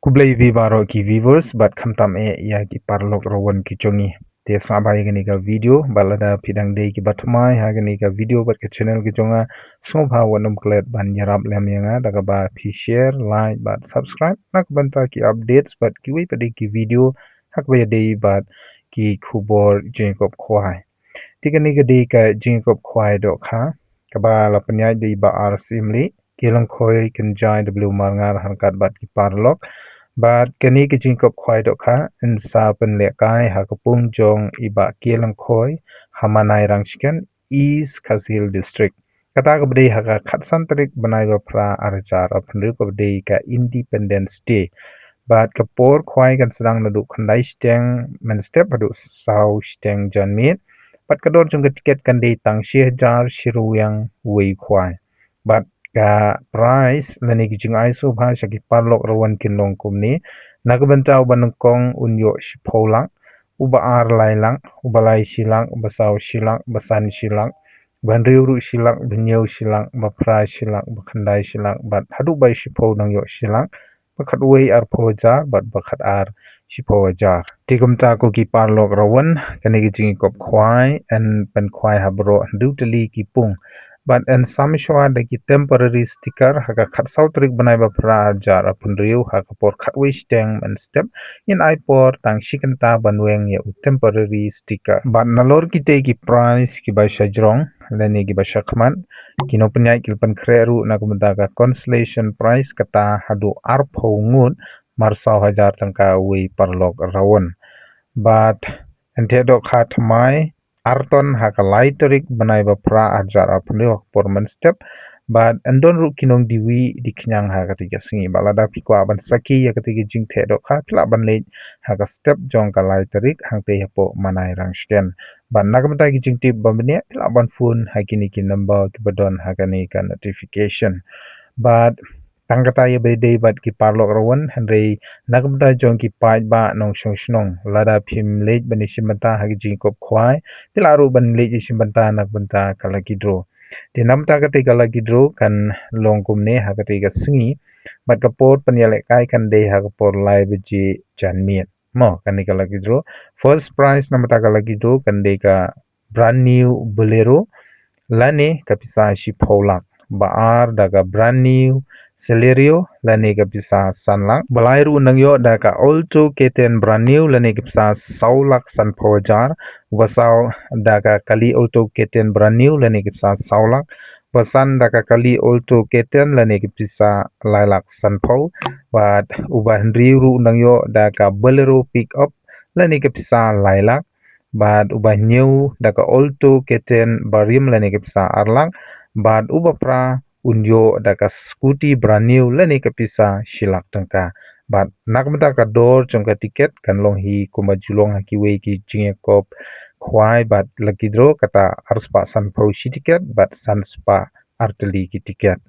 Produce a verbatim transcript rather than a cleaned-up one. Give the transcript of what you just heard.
Khublei ïa phi baroh ki viewers bad khamtam eh ïa ki paralok rawan ki jong ngi. Te sngap bha ïa kane ka video bad lada phi dang dei kiba thymmai ha kane ka video bad ka channel ka jong nga, sngewbha wat nym klet ban ïarap lem ïa nga da kaba phi share, like bad subscribe na ka bynta ki updates bad kiwei pat de ki video ha kaba ïadei bad ki khubor jingïakop khwai. Te kane ka dei ka jingïakop khwai dohkha kaba la pynïaid da i Bah R Syiemlieh, Kiang Lyngkhoi Kynjai W Marngar ryngkat bad ki paralok. Bad kane ka jingïakop khwai dohkha yn sa pynlehkai ha ka pung jong i Bah Kiang Lyngkhoi ha Manairangshken, East Khasi Hills District. Kata kaba dei ha ka khatsan tarik bnai ba phra arhajar arphew hynriew kaba dei ka Independence Day. Bad ka por khwai kan sdang naduh khyndai shiteng mynstep haduh saw shiteng janmiet. Bad ka dor jong ka tiket kan dei tang shi hajar shi ryngwiang wei khwai. Bad ka prize lane ki jingai sngewbha sha ki paralok rawan kin long kumne. Na ka bynta uba nyngkong un ïoh shiphew lak, uba ar lai lak, uba lai shi lak, uba saw shi lak, uba san shi lak, uba hynriew ruh shi lak, uba hynñiew shi lak, uba phra shi lak, uba khyndai shi lak, bad haduh ba shiphew nang ïoh shi lak, ba khatwei arphew hajar bad ba khatar shiphew hajar. Te kumta ko ki paralok rawan, kane ka jingïakop khwai yn pynkhwai ha baroh hynriew tylli ki pung. Bad yn sam shwa da ki temporary sticker ha ka khatsaw tarik bnai ba phra arhajar arphew hynriew ha ka por khatwei shiteng mynstep, ngin ai por tang shi kynta ban weng ïa u temporary sticker. Bad nalor kitei ki prize kiba shajrong lane kiba shakhmat, ki nongpynïaid ki la pynkhreh ruh na ka bynta ka consolation prize kata haduh arphew ngut, marsaw hajar tyngka uwei paralok rawan. Bad yn theh dohkha thymmai ar ton ha ka lai tarik bnai ba phra arhajar arphew hynriew ha ka por mynstep. Bad yn don ruh ki nongdie wih die khñiang ha katei ka sngi. Bad lada phi kwah ban sakhi ïa katei ka jingtheh dohkha, phi lah ban leit ha ka step jong ka lai tarik hangtei hapoh Manairangshken. Bad na ka bynta ki jingtip ba bniah, phi lah ban phone ha kine ki number kiba don ha kane ka notification. Bad tang kata ïa ba ïadei bad ki paralok rawan, hynrei na ka bynta jong ki paidbah nongshong shnong, lada phim leit ban ïashim bynta ha ki jingïakop khwai, phi lah ruh ban leit ïashim bynta na ka bynta ka lucky draw. Te na ka bynta katei ka lucky draw kan long kumne ha katei ka sngi. Bad ka por pynïalehkai kan dei ha ka por lai baje janmiet. Mo, kane ka lucky draw. First prize na ka bynta ka lucky draw kan dei ka brand new Bolero lane ka pisa shiphew lak. Ba ar da ka brand new Celerio lane ka pisa san lak. Ba lai ruh nang ïoh da ka Alto K ten brand new lane ka pisa saw lak sanphew hajar. Ba saw da ka kali Alto K ten brand new lane ka pisa saw lak. Ba san da ka kali Alto K ten lane ka pisa lai lak sanphew. Bad uba hynriew ruh nang ïoh da ka Bolero pickup lane ka pisa lai lak. Bad uba hynñiew da ka Alto K ten barim lane ka pisa ar lak. Bad uba phra un ïoh da ka scooty brand new lane ka pisa shi lak tyngka. Bad na ka bynta ka dor jong ka tiket kan long hi kumba ju long ha kiwei ki jingïakop khwai bad lucky draw, kata arspah sanphew shi tiket bad sanspah ar tylli ki tiket.